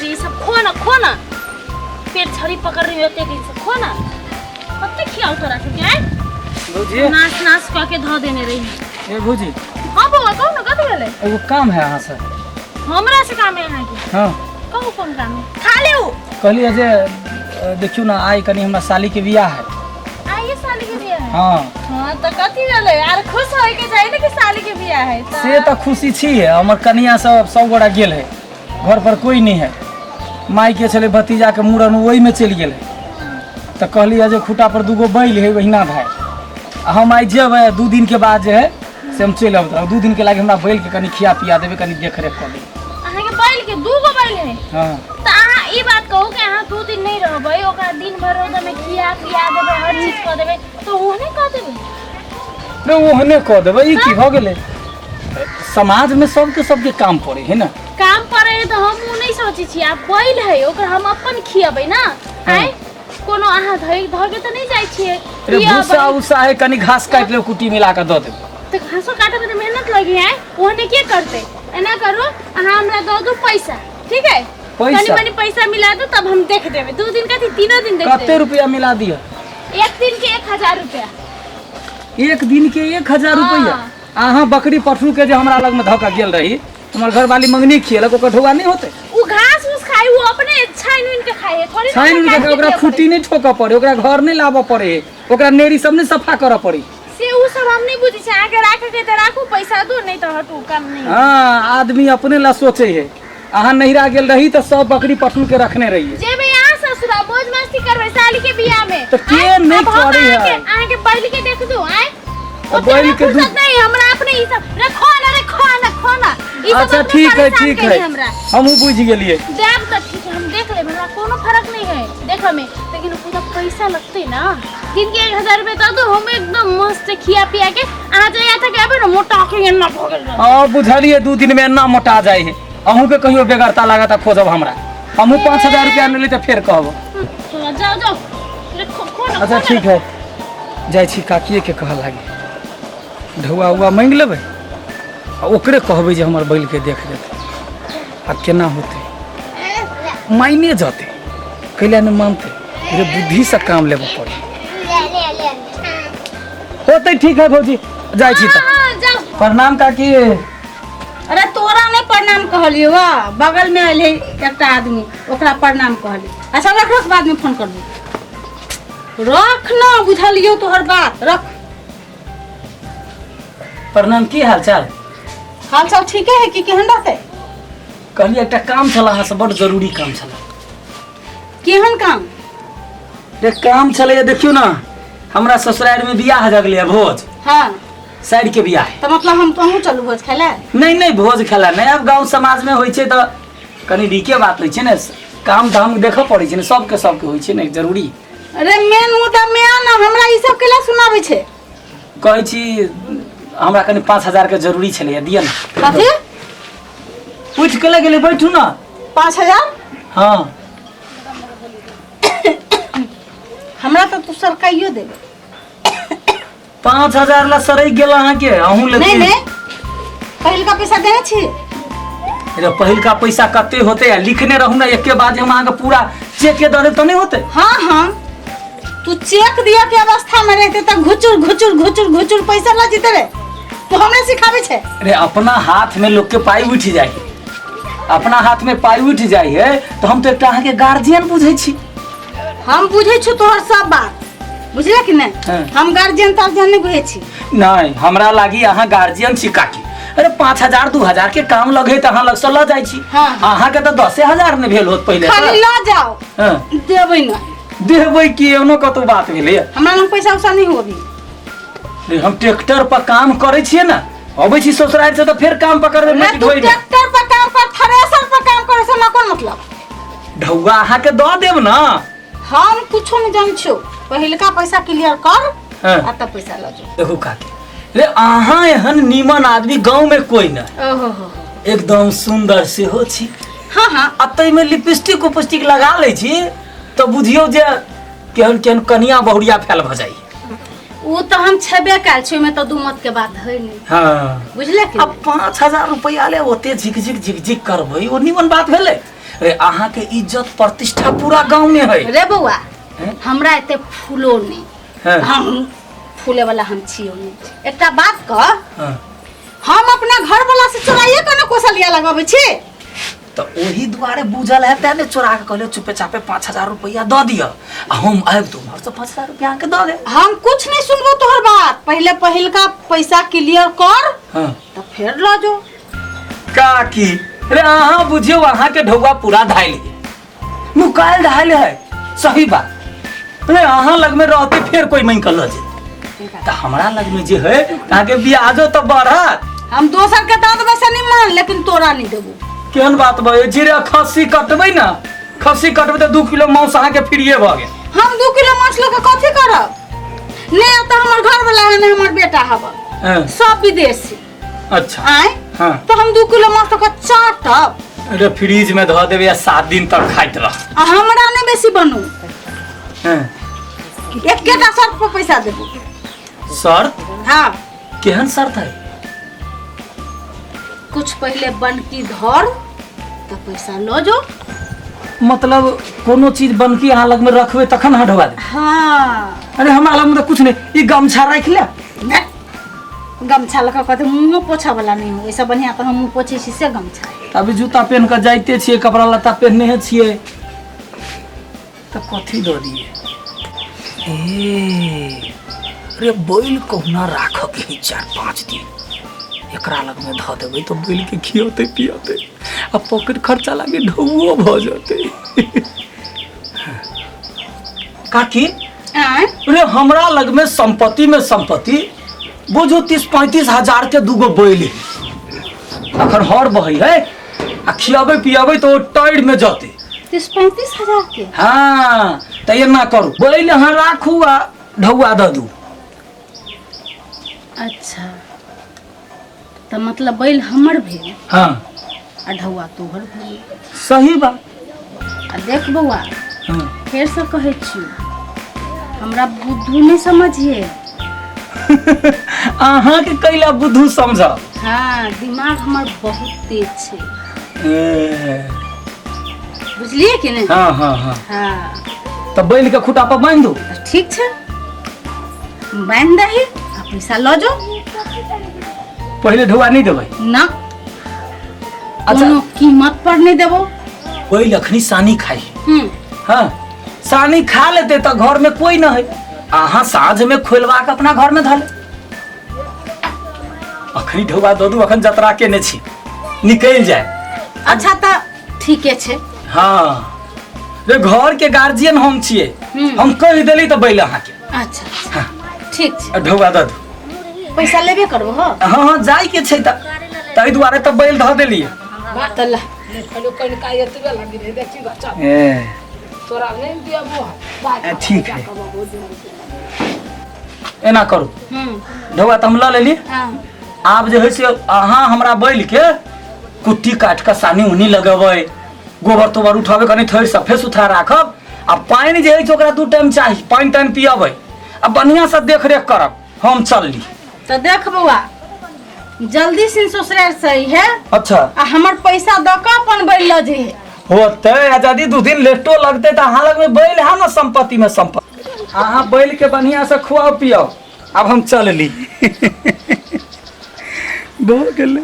छी ई सब खो ना खो ना पेट छड़ी पकड़ रही एते दिन से खो ना कते खियाउ तोरा सबके आय भौजी नाच नाच कऽ के धऽ देने रही ए भौजी हाँ बौआ कहू ना कथी भेलै एगो काम है अहाँ से हमरा से काम है अहाँके हाँ कहू कोन काम है खा लेऊ कहलियै जे देखियौ ने आइ कनि हमरा साली के बियाह है आइए साली के बियाह है हाँ हाँ तऽ कथी भेलै आर खुश होय के चाही ने कि साली के बियाह है तऽ से तऽ खुशी छी है हमर कनिया सब सब गोटा गेल है घर पर कोई नहीं है माय के छलै भतीजा के मूड़न ओहिमे चलि गेल है तऽ कहलियै जे खूटा पर दूगो बैल है ओहिना भाय आ हम आइ जेबै 2 दिन के बाद जे है से हम चलि अबै 2 दिन के लागि हमरा बैल के कनि खिया पिया देबै कनि देख रेख कऽ देबै। अहाँके बैल के दूगो बैल है? हाँ। तऽ अहाँ ई बात कहू कि अहाँ 2 दिन नहीं रहबै, ओकरा दिन भर रौदा में खिया पिया देबै, हर चीज कऽ देबै, तऽ ओहने कऽ देबै? रे ओहने कऽ देबै, ई की भऽ गेलै? समाजमे सबके सबके काम पड़े है ने। काम पड़े है तऽ हम ओ नहीं सोचै छी। आब बैल है, ओकरा हम अपन खियबै ना। आँय, कोनो अहाँ धइ धऽ के तऽ नहीं जाइ छियै। रे खियबै। भूसा उसा है, कनि घास काटि लेब, कुट्टी मिला कऽ दऽ देबै। तऽ घासो काटऽमे तऽ मेहनत लगी है, ओहने के करतै? एना करू, अहाँ हमरा दऽ दू पैसा, ठीक है? पैसा? कनि मनि पैसा मिला दू, तब हम देख देबै। 2 दिन कथी, तीनो दिन देख कते देबै। रुपया मिला दिअ? एक दिन के 1000 रुपया। एक दिन के 1000 रुपया? हाँ। अहाँ बकरी पठरू के जे हमरा लग में धऽ के गेल रही, हमर घरवाली मंगनी खियलक, ओकर ढौआ नहीं होते? उ घास उस खाई, उ अपने छानि उनि के खाई है थोड़ी। छानि उनि के ओकरा खूटी नहीं ठोकऽ पड़े, ओकरा घर नहीं लाबऽ पड़े, ओकरा नेरी सब नहीं सफा करऽ पड़े। से उ सब हम नहीं बुझै छी। अहाँके राखे के तऽ राखू, पैसा दू, नहीं तऽ हटू, काम नहीं। हाँ, आदमी अपने ला सोचे है। अहाँ नहिरा गेल रही तऽ सब बकरी पठरू के रखने रहिए। जेबै अहाँ ससुरा, मौज मस्ती करबै साली के बियाह में। तऽ के आँय, नहि आब हम करै है? अहाँके बैल के देख दू? आँय, तऽ ओते बैल हमरा के फुर्सत नहीं, हमरा अपने ई सब रे खो ना, रे खो ना, खो ना, ई सब अच्छा अपने ठीक है। परेशान ठीक कैली है। हमरा। हमहूँ बुझि गेलियै। देब तऽ ठीक है, हम देख लेब, हमरा कोनो फर्क नहीं है देखऽ में, लेकिन पूरा पैसा लगतै ना। दिन के 1000 रुपया दऽ दू, हम एकदम मस्त खिया पिया के अहाँ जहिया तक एबै ने, मोटा के एना भऽ गेल रहत। हाँ, बुझलियै, 2 दिन में एना मोटा जाइ है। अहूँके कहियो बेगरता लागत तऽ खोजब हमरा। हमहूँ 5000 रुपया लेली तऽ फेर कहब। चलो, जाओ जाओ, रे खो खो ना। अच्छा। खो ना। ठीक है, जाइ छी काकिएके कहऽ लागी, ढौआ उआ माँगि लेबै आ ओकरे कहबै जे हमर बैलके देख देतै। आ केना होतै? माइने जतै, कैला नहि मानतै? रे बुद्धिसँ काम लेबऽ पड़ै होतै। ठीक है भौजी, जाइ छी तऽ। हाँ, जाओ। प्रणाम काकी। अरे तोरा नहि प्रणाम कहलियौ, वा बगल में अयलै एकटा आदमी, ओकरा प्रणाम कहली। अच्छा रख रख, बाद में फोन करबो, रख ना। बुझलियौ तोहर बात, रख। प्रणाम, की हाल चाल? हाल चाल ठीके है। कि केहन रहतै? कहलियै एकटा काम छल अहाँसँ, बड्ड जरूरी काम छल। केहन काम? रे काम छलैए, देखियौ ने, हमरा ससुरारिमे बियाह जगलै भोज। साइड के बियाह है। तऽ मतलब हम अहूँ चलू भोज खाय लए? नहीं नहीं, भोज खेला नहीं। आब गाँव समाज में होइ छै तऽ कनि नीके बात होइ छै ने। काम धाम देखऽ पड़ै छै ने सबके, सबके होइ छै ने जरूरी। अरे मेन मुद्दा में आ ना, हमरा ई सब केला सुनाबै छै? कहै छी, हमरा कनि 5000 के जरूरी छलैए, दिअ ने। कथी? उठि के गेलै, बैठू ने। 5000? हाँ। हमरा तऽ तू सरकाइयो देबे। 5000 ला सड़कि गेल अहाँके, अहूँ नहीं। लेकिन नहीं, पहिलका पैसा देने छी। रे पहिलका पैसा कते होते? आ लिखने रहू ने, एके बाद हम अहाँके पूरा चेक के दऽ देब तऽ नहि होते? हाँ हाँ, तू चेक दिया के अवस्था में रहते तऽ घुचुर घुचुर घुचुर घुचुर पैसा लऽ जेते रे। तू हमरे सिखाबै छै? अरे अपना हाथ में लोग के पाई उठि जाइ है, अपना हाथ में पाई उठि जाइ है तऽ हम तऽ एकटा अहाँके गार्जियन बुझै छी। हम बुझै छी तोहर सब बात, बुझले कि नहीं? हाँ। हम गार्जियन तार्जियन नहीं बुझै छी। नहीं, हमरा लागी अहाँ गार्जियन छी काकी। अरे 5000 2000 के काम लगे तऽ अहाँ लगसँ लऽ जाइ छी। अहाँके तऽ 10,000 ने भेल होत पहिले। खाली तऽ। लऽ जाओ। देबै नहीं। देबै की? एहनो कतौ बात भेलैए? हमरा लग पैसा उसा नहीं हो अभी। रे, हम ट्रैक्टर पर काम करै छियै ने, अबै छी ससुराल से तऽ फेर काम पकड़बै। नहीं, माटि तू ढोइ ने। ट्रैक्टर पर काम कर, थ्रेसर पर काम करे से हमरा कोन मतलब? ढौआ अहाँके दऽ देब ने। हम कुछो नहीं जान छियो, पहिलका पैसा क्लियर कर। आ तब पैसा लऽ जो। देखू काकी, रे अहाँ एहन नीमन आदमी गाँव में कोई न। ओहो हो। एकदम सुंदर सेहो छी। हाँ हाँ आ ताहिमे लिपस्टिक उपस्टिक लगा लै छी तऽ बुझियौ जे केहन केहन कनिया बहुरिया फैल भऽ जाइ। ओ तऽ हम छेबे कयल छी, ओहिमे तऽ दू मत के बात है नहीं। बुझले कि आ 5000 रुपया ले ओते झिक झिक झिक झिक करबै, ओ निमन बात भेलै? अरे अहाँ के इज्जत प्रतिष्ठा पूरा गांव में है। रे बौआ, हैं? हमरा एते फूलो नहीं। हैं? हम फूले वाला हम छियो नहीं। एकटा बात कह, हाँ। हम अपना घर वाला से चोराइए के ना कोसलिया लगाबै छी। तो ओही दुआरे बुझल है तें ने चोरा के कहलियो चुपे चापे 5000 रुपया दऽ दिअ आ हम आबि तऽ उम्हर से 5000 रुपया अहाँके दऽ देब। हम कुछ नहीं सुनबो तोहर बात, पहले पहिलका पैसा क्लियर कर। हाँ। तो फिर लऽ जो। काकी रे अहाँ बुझियौ अहाँके ढौआ पूरा धाइल है, नुकायल धाइल है। सही बात रे, अहाँ लग में रहते फिर कोई मांगि कऽ लऽ जेतै, तऽ हमरा लग में जे है अहाँके ब्याजो तऽ बढ़त। हम दोसर के दऽ देबै से निमन, लेकिन तोरा नहीं देबो। केहन बात भऽ जे खस्सी कटबै ने, खस्सी कटबै तऽ 2 किलो मांस अहाँके फ्रीए भऽ गेल। हम 2 किलो मांस लऽ के कथी करब? नहि तऽ हमर घर वाला है, नहीं हमर बेटा हब। हाँ। सब विदेशी। अच्छा। आय? हाँ। तो हम 2 किलो मांस लऽ के चाटब। अरे फ्रिज में धऽ देबै आ 7 दिन तक खाइत रह। आ हमरा नहि बेसी बनू। हाँ। एकेटा शर्त पर पैसा देबो। शर्त? हाँ। केहन शर्त है? कुछ पहले बनकी धर तऽ पैसा लऽ जो। मतलब कोनो चीज बनकी अहाँ लग में रखबै तखन अहाँ ढोबा देबै? हाँ। अरे हमरा लग में तऽ कुछ नहीं, ई गमछा राखि ले। नहि, गमछा लऽ कऽ कहतै मुँहो पोछऽ वाला नहि हो, ओहिसँ बढ़िआँ तऽ हम मुँह पोछै छी से गमछा। तऽ अभी जूता पेन्ह कऽ जाइते छियै, कपड़ा लत्ता पेन्हने छियै, तऽ कथी दऽ दियै? ए रे बैल कहुना राखऽ के है 4-5 दिन, एकरा लग में धऽ देबै तऽ बैल के खियौतै पियौतै आ पॉकेट खर्चा लागे ढौओ भऽ जेतै। काकी आँय? रे हमरा लग में संपत्ति में संपत्ति बुझू 30-35 हजार के दूगो बैल है, अखन हर बहै है आ खियाबै पियाबै तऽ ओ टाइर में जतै। 30-35 हजार के? हाँ, तऽ एना करू, बैल अहाँ राखू आ ढौआ दऽ दू। अच्छा, तऽ मतलब बैल हमर भेल। हाँ। आ ढौआ तोहर भेल। सही बात। आ देख बौआ, हाँ। फेरसँ कहै छी, हमरा बुद्धू नहि समझिए। अहाँके कैला बुद्धू समझब? हाँ, दिमाग हमर बहुत तेज छै। ए। बुझलिए कि नहीं? हाँ, हाँ, हाँ। हाँ। तऽ बैल के खुटा पर बान्हि दू। तऽ ठीक छै, बान्हि दही आ पैसा लऽ जो। पहिले ढौआ नहि देबै? ना। अच्छा। कोनो कीमत पर नहीं देबो। बैल अखनी सानी खाई। हम्म। हाँ, सानी खा लेते तऽ घर में कोई न है, अहाँ साँझ में खोलवा के अपना घर में धले। अखनी ढौआ दऽ दू, अखन जतरा केने छी, निकलि जाय। अच्छा तऽ ठीके छै। हाँ रे, घर के गार्जियन हम छियै। हम्म। हम कहि देली तऽ बैल अहाँके। अच्छा, अच्छा। हाँ। ठीक छै। ढौआ दऽ दू। पैसा लेबे करबो? हो। हाँ हाँ, जाय के छै तऽ ताहि दुआरे तऽ बैल धऽ देलियै। तऽ ल। ए ए, ठीक है, एना करू। हम्म। ढौआ तऽ हम लऽ लेली। हाँ। आब जे है से अहाँ हमरा बैल के कुट्टी काटि कऽ सानी उनी लगेबै, गोबर तोबर उठेबै, कनि थोड़ि सफे सुथरा राखब आ पानि जे है से ओकरा 2 टाइम चाही, पानि तानि पियबै आ बढ़िआँसँ देखरेख करब। हम चलली। तऽ देख बौआ, जल्दी सिन ससुराल से है। अच्छा। आ हमर पैसा दऽ कऽ अपन बैल लऽ जइहे। होतै, आ यदि 2 दिन लेटो लगतै तऽ अहाँ लगमे बैल है ने, संपत्ति में संपत्ति। अहाँ बैल के बढ़िया से खुआओ पियाओ, अब हम चलली। भऽ गेलै,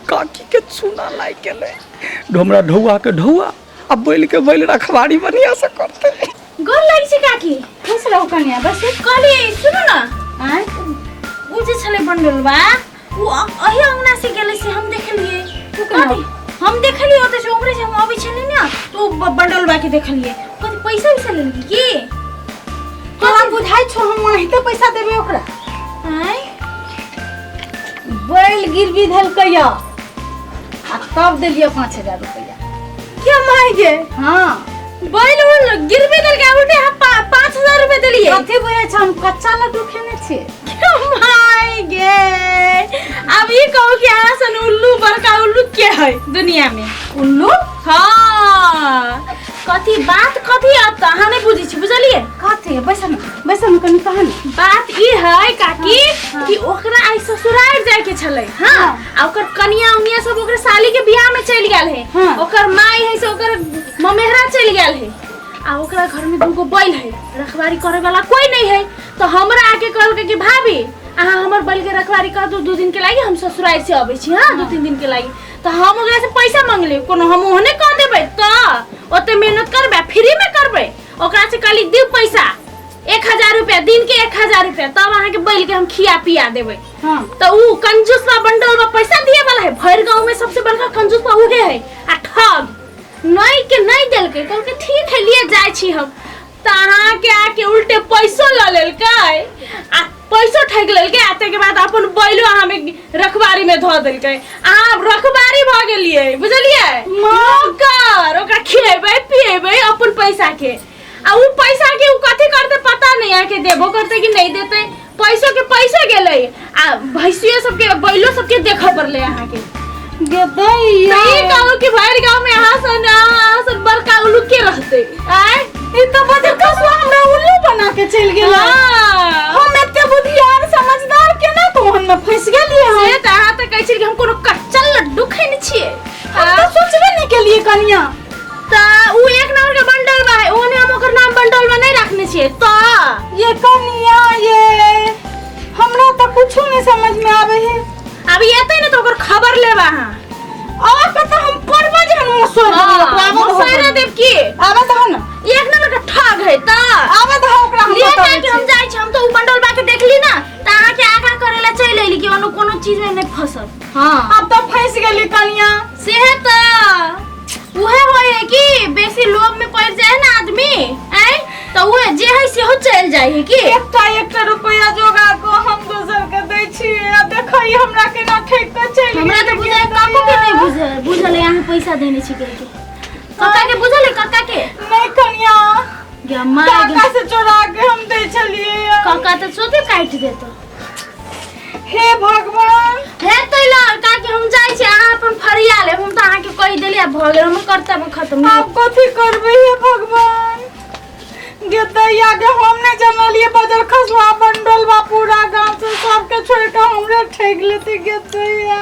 काकी के चूना लागि गेलै। हमरा ढौआ के ढौआ आ बैल के बैल रखवारी बढ़िया से करतै। गोर लागि छी काकी। खुश रहू कनिया, बस। कहली सुनू ना। आँय? उ जे छलै बंडलबा, उ अही अंगना से गेलै से हम देखलियै। तू केना? कथी? हम देखलियै ओतऽ से उम्हरे से हम अबै छलियै ने तऽ उ बंडलबा के देखलियै। कथी पैसा उसा लेलकै की? तोरा बुझाइ छौ हम ओनाहिते पैसा देबै ओकरा? आँय? बैल गिरवी धेलकै या आ तब देलियै 5000 रुपैआ। क्या माय गे? हाँ। बैल उल गिरवी देलकै, उल्टे हम 5000 रुपया देलियै। कथी बुझै छौ, हम कच्चा लड्डू खेने छियै। क्या माय गे, अब ई कहू कि अहाँ सन उल्लू बड़का उल्लू के है दुनिया में? उल्लू? हाँ, कथी बात कथी अब तऽ अहाँ नहि बुझै छी बुझलियै? कथी? बैसल बैसल कनी कहन। बात ई है काकी कि ओकरा आइ ससुराल जाय के छलै। हाँ, आ ओकर कनिया उनिया सब ओकर साली के बियाह में चलि गेल है। ओकर माई है से ओकर ममेहरा चलि गेल है आ ओकरा घर में दूगो बैल है, रखवारी करे वाला कोई नहीं है। तो हमरा आके कहलकै कि भाभी अहाँ हमर बैल के रखवारी कर दू, 2 दिन के लागी हम ससुराल से अबै छी। हाँ, 2-3 दिन के लागी। तो हम ओकरा से पैसा मंगली, कोनो हम ओहने कह देबै तऽ ओते मेहनत करबै फ्री में करबै। ओकरा से कहली दिउ पैसा 1000 रुपया दिन के 1000 रुपया, तब अहाँ के बैल के हम खिया पिया देबै। तो ऊ कंजूसवा बंडलवा पैसा दिए वाला है, भरि गांव में सबसे बड़का कंजूसवा उहे है आ ठग नहीं के नहीं देलकै। कहलकै ठीक है लिए जाइ छी हम। तऽ अहाँ के आके उल्टे पैसो लऽ लेलकै आ पैसो ठकि लेलकै आ ताहिके बाद अपन बैलो अहाँ में रखबारी में धऽ देलकै। अहाँ आब रखबारी भऽ गेलियै बुझलियै, नौकर ओकरा खिएबै पिएबै अपन पैसा के आ उ पैसा के उ कथी करते पता नहीं, अहाँके देबो करते कि नहीं देते। पैसो के पैसो गेलै आ भैंसियो सबके बैलो सबके देखऽ पड़लै अहाँके। गे दैया। सही कहू कि भरि गाँव में अहाँ सन बड़का उल्लू के रहते? आँय? ई तऽ बजर कसुआ हमरा उल्लू बना के चलि गेलै। हम एते बुधियार समझदार केना तोहन में फंसि गेलियै हम? से तऽ अहाँ तऽ कहै छियै कि हम कोनो कच्चा लड्डू खेने छियै। हम तऽ सोचबे नहि केलियै कनिया। तऽ उ एक नंबर के बंडल बा है, ओने हम ओकर नाम बंडल में नहीं रखने छियै। तऽ ये कनिया ये हमरा तऽ कुछो नहीं समझ में आवे है। अभी एतै ने तऽ ओकर खबर लेब अहाँ। और कतऽ हम पड़बै जे हम मसोरि देबै ओकरा, आबऽ दहो। मसोरि देब की? आबऽ दहो ने। एक नंबर के ठग है तऽ। आबऽ दहो ओकरा हम लिए बताबै जाके हम छी। जाइ छी, हम तऽ उ बंडल बा के देखली ना तऽ अहाँ के आगा करे ला चलि अयली कि ओनो कोनो चीज में नहीं फंसब। हाँ। अब तऽ फंसि गेली कनिया। सेहे तऽ उहे होय है कि बेसी लोभ में पड़ जाए ना आदमी, आय तो उहे जे है सेहो चल जाए है कि। एकटा एकटा रुपया जोगा को हम दोसर के दै छियै आ देखै हमरा केना ठकि के चलि हमरा तऽ गेलै बुझाय काको के नहीं बुझल है अहाँ पैसा देने छी कहि के। काका के बुझल है? काका के नहीं कनिया। गे माय गे। काका से चोरा के हम दै छलियै। काका तऽ सोते काटि देतो। हे भगवान। हे तैला काकी हम जाइ छी, अहाँ अपन फरिया लेब, हम तऽ अहाँके कहि देलियै भऽ गेल, हमर कर्तव्य खत्म। आब कथी करबै हे भगवान? गे दैया गे हम नहि जानलियै बजर खसुआ बंडल बा पूरा गाँव से सबके छोड़ि के हमरे ठकि लेतै गे दैया।